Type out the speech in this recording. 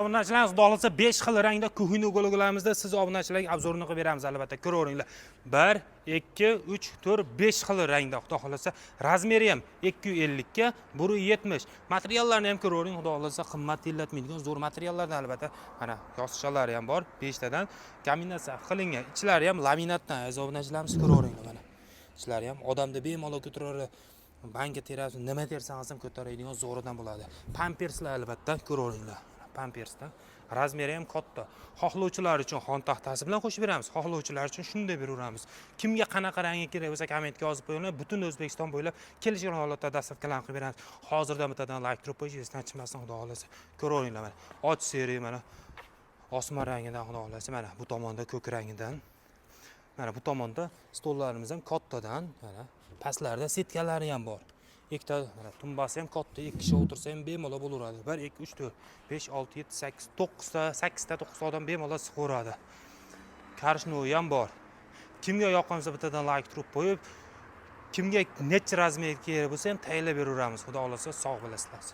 Obunachilar, xudo xohlasa, 5 xil rangda кухонный уголок larimizda siz obunachilarga обзор ini qilib beramiz albatta. Ko'raveringlar. 1, 2, 3, 4, 5 xil rangda, xudo xohlasa. Размер i ham 250 ga 170. Materiallarni ham ko'ravering, xudo xohlasa, qimmat terlatmaydigan zo'r materiallardan albatta. Mana yostiqchalari ham bor, 5 tadan kombinatsiya qilingan. Ichlari ham laminatdan, aziz obunachilarimiz, ko'raveringlar mana. Ichlari ham odamni bemalol ko'taradi. Banka terasiz, nima tersangiz ham ko'taradigan zo'ridan bo'ladi. Pamperslar albatta, ko'raveringlar. Pampersdan размер i ham katta. Xohlovchilar uchun xontaxtasi bilan qo'shib beramiz, xohlovchilar uchun shunday beraveramiz. Kimga qanaqa rangi kerak bo'lsa, kommentga yozib qo'yinglar. Butun O'zbekiston bo'ylab kelishgan holatda доставка larni qilib beramiz. Hozirdan bittadan layk turib qo'yish esdan chiqmasin, xudo xohlasa. Ko'raveringlar mana. Och серый, mana osmon rangidan, xudo xohlasa, mana bu tomonda ko'k rangidan. Mana bu tomonda stollarimiz ham kattadan, mana pastlarida setkalari ham bor. Ikkita mana tumbasi ham katta, ikki kishi o'tirsa ham bemalol bo'laveradi. 1, 2, 3, 4, 5, 6, 7, 8, 9 ta, 8 ta, 9 ta odam bemalol sig'averadi. Korishnoyi ham bor. Kimga yoqqan bo'lsa, bittadan layk turib qo'yib, kimga necha размер kerak bo'lsa ham tayyorlab beraveramiz. Xudo xohlasa, sog' bo'lasizlar.